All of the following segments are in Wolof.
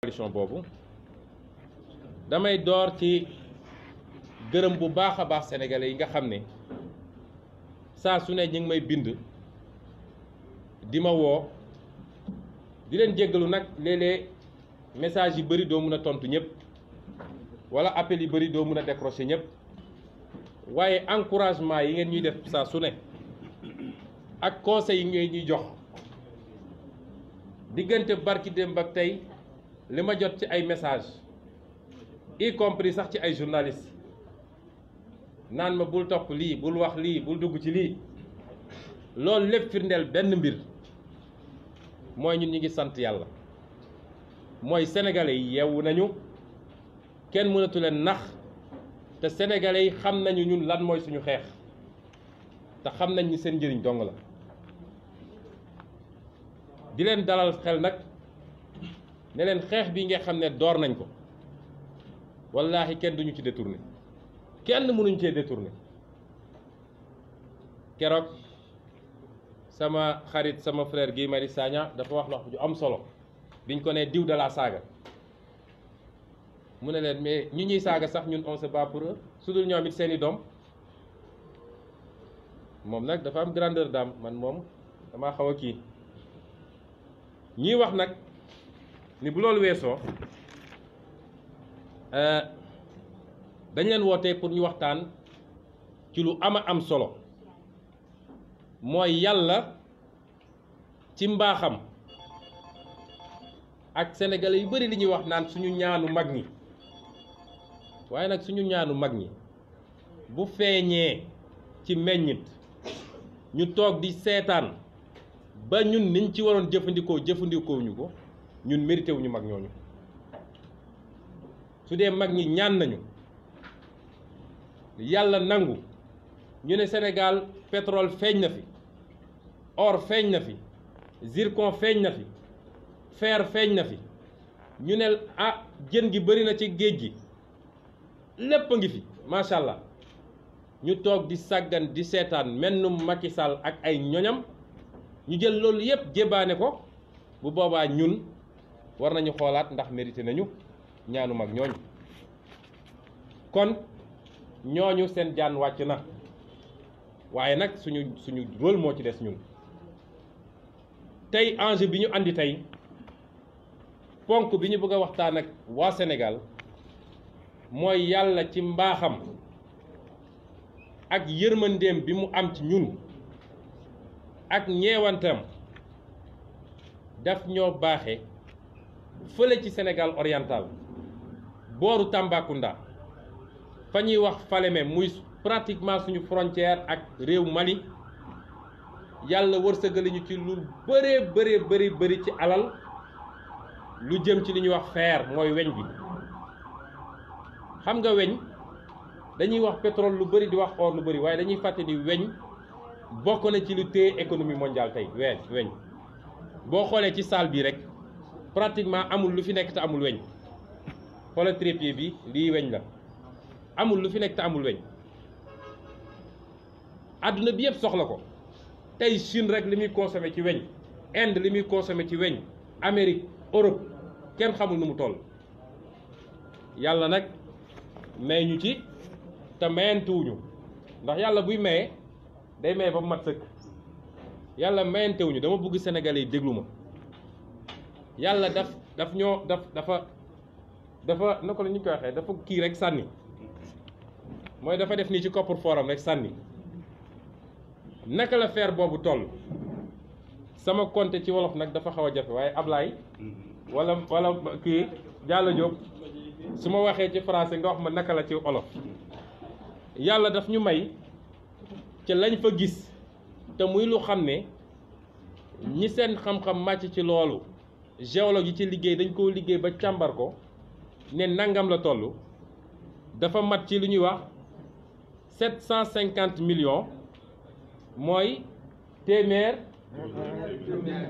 coalition boobu damay door ci gërëm bu baax a baax sénégalais yi nga xam ne saa su ne ñu ngi may bind di ma woo di leen jéggalu nag léeg-léeg message yi bëri doo mun a tontu ñëpp wala appel yi bëri doo mun a décrocher ñëpp waaye encouragement yi ngeen ñuy def saa su ne ak conseil yi ngeen ñuy jox diggante barki démb ak tey li ma jot ci ay message y compris sax ci ay journalistes naan ma bul topp lii bul wax lii bul dugg ci lii loolu lépp firndeel benn mbir mooy ñun ñi ngi sant yàlla mooy sénégalais yi yeewu nañu kenn mënatu leen nax te sénégalais yi xam nañu ñun lan mooy suñu xeex te xam nañ ni seen njëriñ dong la di leen dalal xel nag ne leen xeex bi nga xam ne door nañ ko wallaahi kenn duñu ci détourné kenn mënuñ cee détourné keroog sama xarit sama frère Guy Marius Sagna dafa wax ju am solo biñ ko ne diw de la saaga mu ne leen mais ñi ñuy saaga sax ñun on se bat pour eux su dul ñoom it seeni doom moom nag dafa am grandeur d'âme man moom damaa xaw a kii ñii wax nag ni bu loolu weesoo dañ leen wootee pour ñu waxtaan ci lu ama am solo mooy yàlla ci mbaaxam ak sénégalais yu bari li ñuy wax naan suñu ñaanu mag ñi waaye nag suñu ñaanu mag ñi bu feeñee ci meññit ñu toog di seetaan ba ñun niñ ci waroon jëfandikoo ñu ko ñun mérité wuñu mag ñooñu su dee mag ñi ñaan nañu yàlla nangu ñu ne Sénégal pétrole feeñ na fi or feeñ na fi zircon feeñ na fi fer feeñ na fi ñu ne ah jën gi bëri na ci géej gi lépp a ngi fi macha allah ñu toog di sàggan di seetaan mennum Macky Sall ak ay ñoñam ñu jël loolu yépp jébaane ko bu boobaa ñun war nañu xoolaat ndax mérité nañu ñaanu mag ñooñu kon ñooñu seen jaan wàcc na waaye nag suñu rôle moo ci des ñun tey enjeu bi ñu andi tey ponk bi ñu bëgg a waxtaan ak waa Sénégal mooy yàlla ci mbaaxam ak yërmandeem bi mu am ci ñun ak ñeewantam daf ñoo baaxe fële ci Sénégal oriental booru Tambacounda fa ñuy wax Falémé muy pratiquement suñu frontière ak réew Mali yàlla wërsëgali ñu ci lu bëri ci alal lu jëm ci li ñuy wax fer mooy weñ bi xam nga weñ dañuy wax pétrole lu bëri di wax or lu bëri waaye dañuy fàtte ni weñ bokk na ci lu téye économie mondiale tey weñ boo xoolee ci salle bi rek pratiquement amul lu fi nekk te amul weñ xoolal trépied bi lii weñ la amul lu fi nekk te amul weñ àdduna bi yëpp soxla ko tey Chine rek li muy consommé ci weñ Inde li muy consommé ci weñ Amérique Europe kenn xamul nu mu toll yàlla nag may ñu ci te mayantuwuñu ndax yàlla buy maye day maye ba mu mat sëkk yàlla mayantewuñu dama bëgg sénégalais yi déglu ma yàlla dafa naka la ñu koy waxee dafa kii rek sànni mooy dafa def nii ci coffre-fort rek sànni naka la fer boobu toll sama compte ci wolof nag dafa xaw a jafe waaye Ablaye wala kii Diallo Diop su ma waxee ci français nga wax ma naka la ci olof yàlla daf ñu may ci lañ fa gis te muy lu xam ne ñi seen xam-xam màcc ci loolu géologue yi ci liggéey dañ koo liggéey ba càmbar ko ne nangam la toll dafa mat ci lu ñuy wax 750 millions mooy téeméer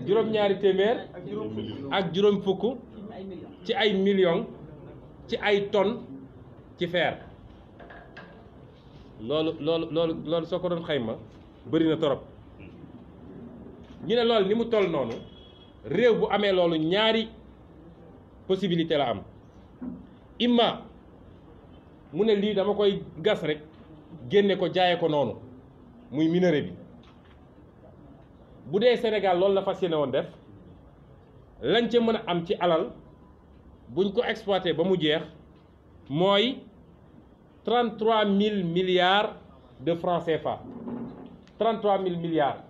juróom-ñaari téeméer ak juróom fukk ci ay millions ci ay tonnes ci fer loolu soo ko doon xayma bëri na torop ñu ne loolu ni mu toll noonu réew bu amee loolu ñaari possibilité la am imma mu ne lii dama koy gas rek génne ko jaaye ko noonu muy minerai bi bu dee Sénégal loolu la fas yéene woon def lañ ca mën a am ci alal buñ ko exploité ba mu jeex mooy 33 000 milliards de francs CFA 33 000 milliards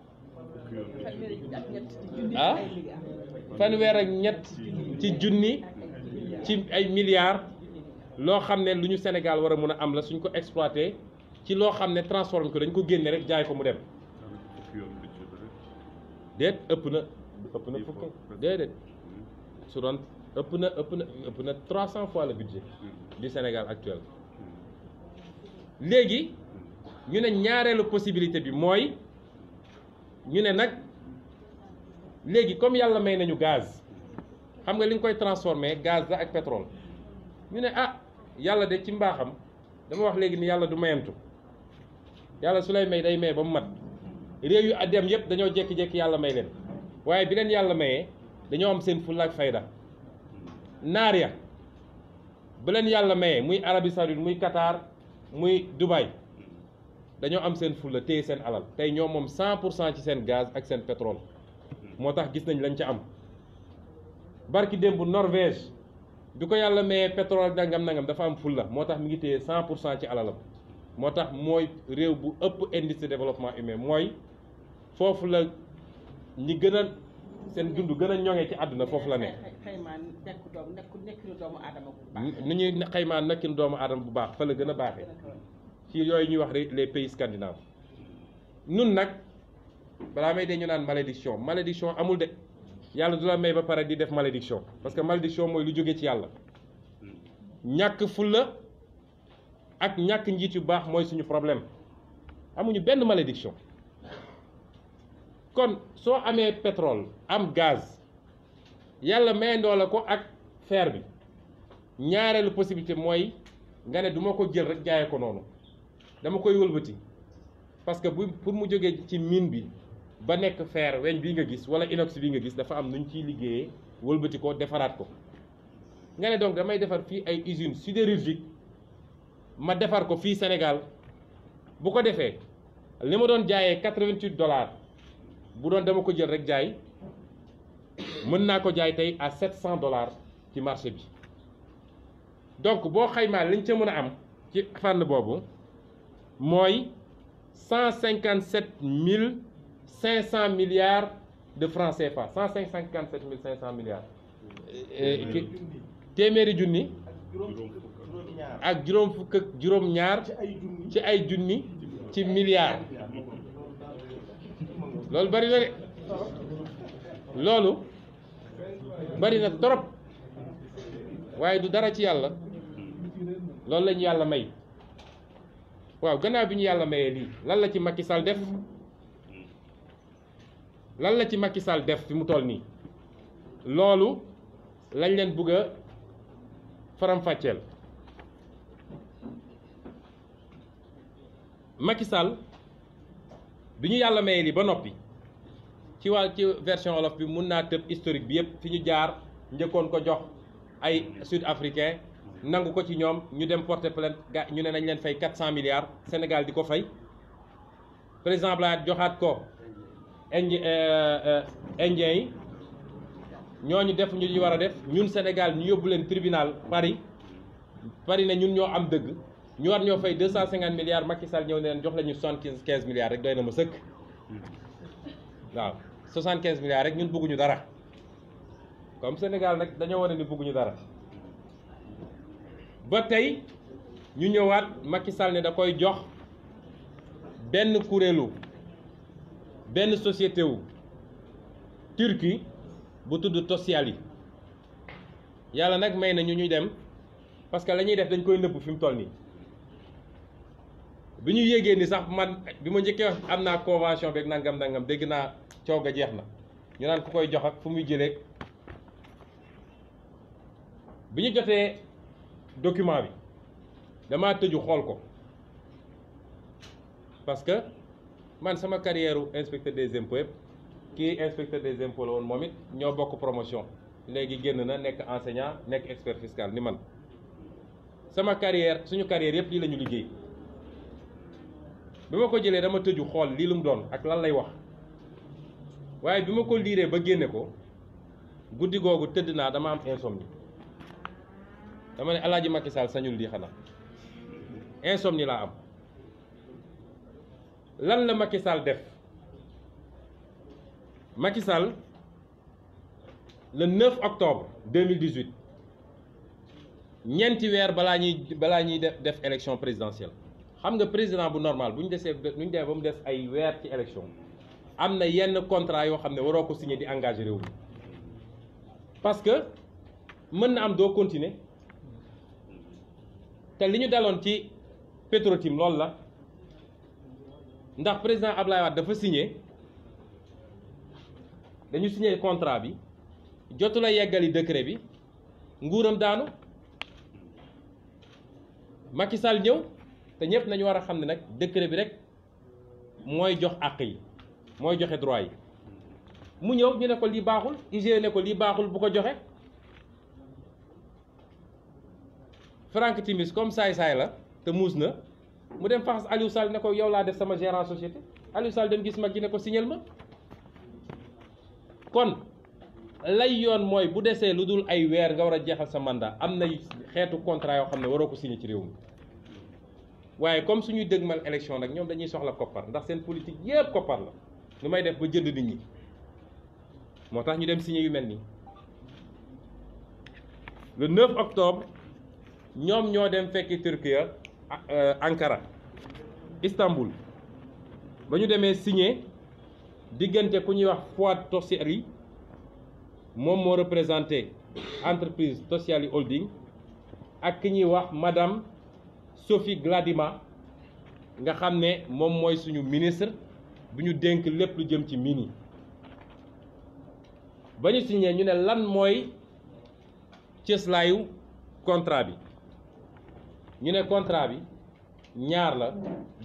ah fanweer ak ñett ci junni ci ay milliards loo xam ne lu ñu Sénégal war a mën a am la suñ ko exploité ci loo xam ne transformé ko dañ ko génne rek jaay ko mu dem déet ëpp na fukk déedéet su doon ëpp na 300 fois le budget du Sénégal actuel léegi ñu ne ñaareelu possibilité bi mooy ñu ne nag léegi comme yàlla may nañu gaz xam nga li nga koy transformé gaz la ak pétrole ñu ne ah yàlla de ci mbaaxam dama wax léegi ni yàlla du mayantu yàlla su lay may day may ba mu mat réew yu dem yëpp dañoo jékki-jékki yàlla may leen waaye bi leen yàlla mayee dañoo am seen fulla ak fayda naar ya ba leen yàlla mayee muy Arabie Saoudite muy Qatar muy Dubaï dañoo am seen fulla téye seen alal tey ñoo moom 100% ci seen gaz ak seen pétrole moo tax gis nañ lañ ca am barki démb Norvège bi ko yàlla mayee pétrole ak nangam dafa am fulla moo tax mi ngi téye 100% ci alalam moo tax mooy réew bu ëpp indice de développement humain mooy foofu la ñi gën a seen dund gën a ñoŋee ci àdduna foofu la ne. xaymaa nekkinu doomu aadama bu baax. ni ñuy xaymaa nekkinu doomu aadama bu baax fa la gën a baaxee ci yooyu ñuy wax les pays scandinaves nun nag balaa may dee ñu naan malédiction amul de yàlla du la may ba pare di def malédiction parce que malédiction mooy lu jóge ci yàlla ñàkk fulla ak ñàkk njiit yu baax mooy suñu problème amuñu benn malédiction kon soo amee pétrole am gaz yàlla mayandoo la ko ak fer bi ñaareelu possibilité mooy nga ne du ma ko jël rek jaaye ko noonu dama koy wëlbati parce que pour mu jógee ci mine bi ba nekk fer weñ bii nga gis wala inox bii nga gis dafa am nu ñu ciy liggéeyee wëlbati ko defaraat ko nga ne donc damay defar fii ay usines sidérurgiques ma defar ko fii Sénégal bu ko defee li ma doon jaayee $88 bu doon dama ko jël rek jaay mën naa ko jaay tey à $700 ci marché bi donc boo xaymaa liñ ca mën a am ci fànn boobu mooy 157 500 milliards de francs CFA 157 500 milliards téeméeri junni ak juróom fukk ak juróom ñaar ci ay junni ci milliards loolu bari na de loolu bari na trop waaye du dara ci yàlla loolu lañu yàlla may waaw gannaaw bi ñu yàlla mayee lii lan la ci Macky Sall def lan la ci Macky Sall def fi mu toll nii loolu lañ leen bëgg a faram-fàcceel Macky Sall bi ñu yàlla mayee lii ba noppi ci version wolof bi mun naa tëb historique bi yëpp fi ñu jaar njëkkoon ko jox ay sud africain nangu ko ci ñoom ñu dem porter plainte ñu ne nañ leen fay 400 milliards Sénégal di ko fay président Abdoulaye joxaat ko indien yi ñooñu def ñu ñu war a def ñun Sénégal ñu yóbbu leen tribunal Paris ne ñun ñoo am dëgg ñu war ñoo fay 250 milliards Macky Sall ñëw ne leen jox la ñu 75 milliards rek doy na ma sëkk waaw 75 milliards rek ñun bëgguñu dara comme Sénégal nag dañoo wane ni bëgguñu dara ba tey ñu ñëwaat Macky Sall ne da koy jox benn kuréelu benn société wu Turquie bu tudd Tosyali yàlla nag may na ñu ñuy dem parce que la ñuy def dañ koy nëbb fi mu toll nii bi ñu yégee ni sax man bi ma njëkkee wax am naa convention beeg nangam dégg naa coow ga jeex na ñu naan ku koy jox ak fu muy jëlee bi ñu jotee document bi damaa tëju xool ko parce que man sama carrière inspecteur des impôts yëpp kii inspecteur des impôts la woon moom it ñoo bokk promotion léegi génn na nekk enseignant nekk expert fiscal ni man sama carrière suñu carrière yëpp lii la ñu liggéey bi ma ko jëlee dama tëju xool lii lu mu doon ak lan lay wax waaye bi ma ko liiree ba génne ko guddi googu tëdd naa dama am insomnie dama ne Alaaji Macky Sall sañul lii xanaa insomnie laa am lan la Macky Sall def Macky Sall le 9 octobre 2018 ñeenti weer balaa ñuy def élection présidentielle xam nga président bu normal bu ñu demee ba mu des ay weer ci élection am na yenn contrat yoo xam ne waroo ko signé di engagé réew mi parce que mën na am doo continuer te li ñu daloon ci Petro-Tim loolu la ndax président Ablaye Wade dafa signé dañu signé contrat bi jotu la yeggali décret bi nguuram daanu Macky Sall ñëw te ñëpp nañu war a xam ne nag décret bi rek mooy jox àq yi mooy joxe droit yi mu ñëw ñu ne ko lii baaxul IGE ne ko lii baaxul bu ko joxe Franck Timis comme saay-saay la te muus na mu dem faxas Aliou Sall ne ko yow laa def sama gérant société Aliou Sall dem gis mag ji ne ko signal ma kon lay yoon mooy bu desee lu dul ay weer nga war a jeexal sa mandat am na xeetu contrat yoo xam ne waroo ko signé ci réew mi waaye comme suñuy dëgmal élection nag ñoom dañuy soxla koppar ndax seen politique yépp koppar la nu may def ba jënd nit ñi moo tax ñu dem signé yu mel nii le 9 octobre ñoom ñoo dem fekki Turquie Ankara Istanbul ba ñu demee signé diggante ku ñuy wax Fuat Tosyali moom moo représenté entreprise Tosyali Holding ak ki ñuy wax madame Sophie Gladima nga xam ne moom mooy suñu ministre bu ñu dénk lépp lu jëm ci mine yi ba ñu signé ñu ne lan mooy cëslaayu contrat bi ñu ne contrat bi ñaar la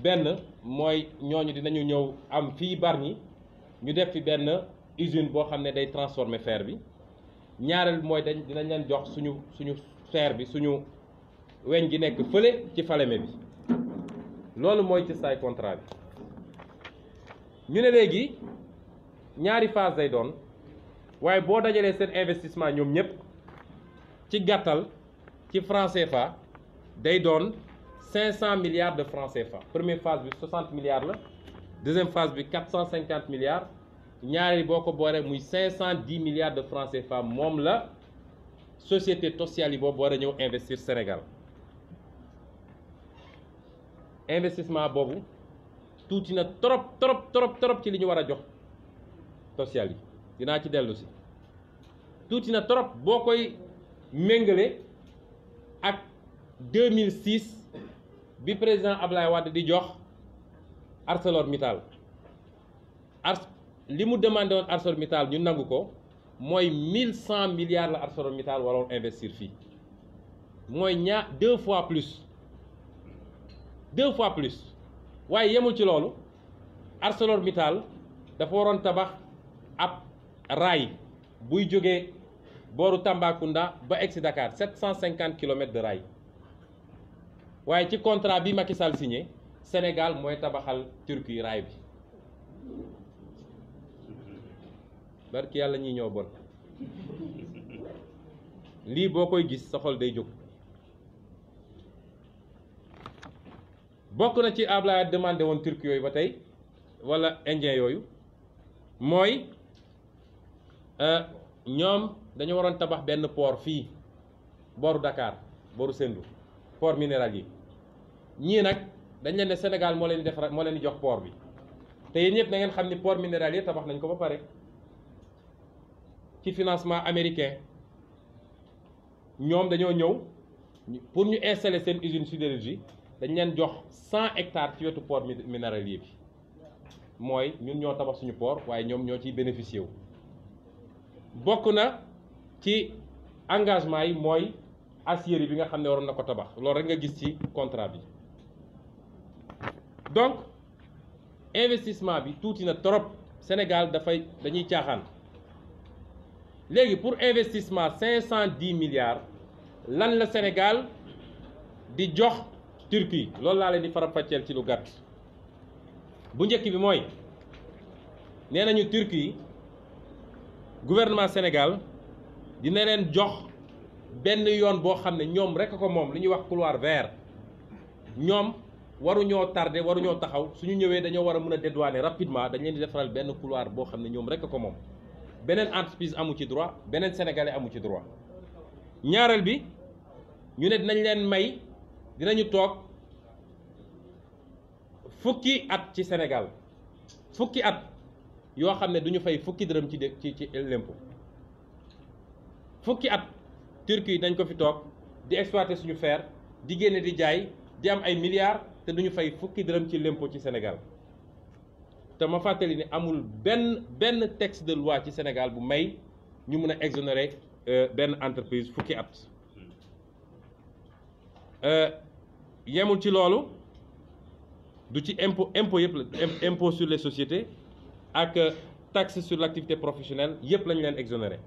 benn mooy ñooñu dinañu ñëw am fii Bargny ñu def fi benn usine boo xam ne day transformer fer bi ñaareel mooy dinañ leen jox suñu fer bi suñu weñ gi nekk fële ci Falémé bi loolu mooy ci saay contrat bi ñu ne léegi ñaari phase day doon waaye boo dajalee seen investissement ñoom ñëpp ci gàttal ci franc CFA day doon 500 milliards de francs CFA première phase bi 60 milliards la deuxième phase bi 450 milliards ñaari boo ko booree muy 510 milliards de francs CFA moom la société Tosyali boobu war a ñëw investir Sénégal investissement boobu tuuti na trop ci li ñu war a jox Tosyali dinaa ci dellu si tuuti na trop boo koy méngale ak 2006 bi président Ablaye Wade di jox ArcelorMittal li mu demandé woon ArcelorMittal ñu nangu ko mooy 1100 milliards la ArcelorMittal waroon investir fii mooy deux fois plus waaye yemul ci loolu ArcelorMittal dafa waroon tabax ab raay buy jógee booru Tambacounda ba egsi Dakar 750 kilomètres de raay waaye ci contrat bi Macky Sall signé Sénégal mooy tabaxal Turquie raay bi barki yàlla ñi ñoo bon lii boo koy gis sa xol day jóg bokk na ci Ablaye demandé woon Turquie yooyu ba tey wala indien yooyu mooy ñoom dañu waroon tabax benn port fii booru Dakar booru Sendou port minéralier ñii nag dañ leen ne Sénégal moo leen di defar moo leen di jox port bi te yéen ñëpp da ngeen xam ni port minéralier tabax nañ ko ba pare ci financement américain ñoom dañoo ñëw pour ñu installer seen usine sidérurgie dañ leen jox 100 hectares ci wetu port minéralier bi mooy ñun ñoo tabax suñu port waaye ñoom ñoo ciy bénéficier wu. bokk na ci engagement yi mooy aciérie bi nga xam ne waroon na ko tabax loolu rek nga gis ci contrat bi donc investissement bi tuuti na trop Sénégal dañuy caaxaan léegi pour investissement 510 milliards lan la Sénégal di jox Turquie loolu laa leen di faram-fàcceel ci lu gàtt bu njëkk bi mooy nee nañu Turquie gouvernement Sénégal dina leen jox benn yoon boo xam ne ñoom rek ko moom li ñuy wax couloir vert ñoom waruñoo tardé waruñoo taxaw suñu ñëwee dañoo war a mën a dédouaner rapidement dañ leen di defaral benn couloir boo xam ne ñoom rek ko moom beneen entreprise amu ci droit beneen sénégalais amu ci droit ñaareel bi ñu ne dinañ leen may dinañu toog fukki at ci Sénégal fukki at yoo xam ne duñu fay fukki dërëm ci l'impôt fukki at Turquie dañ ko fi toog di exploiter suñu fer di génne di jaay di am ay milliards te duñu fay fukki dërëm ci l'impôt ci Sénégal te ma fàttali ni amul benn texte de loi ci Sénégal bu may ñu mën a exonérer benn entreprise fukki at yemul ci loolu du ci impôt yëpp la impôt sur les sociétés ak taxe sur l'activité professionnelle yëpp lañu leen exonéré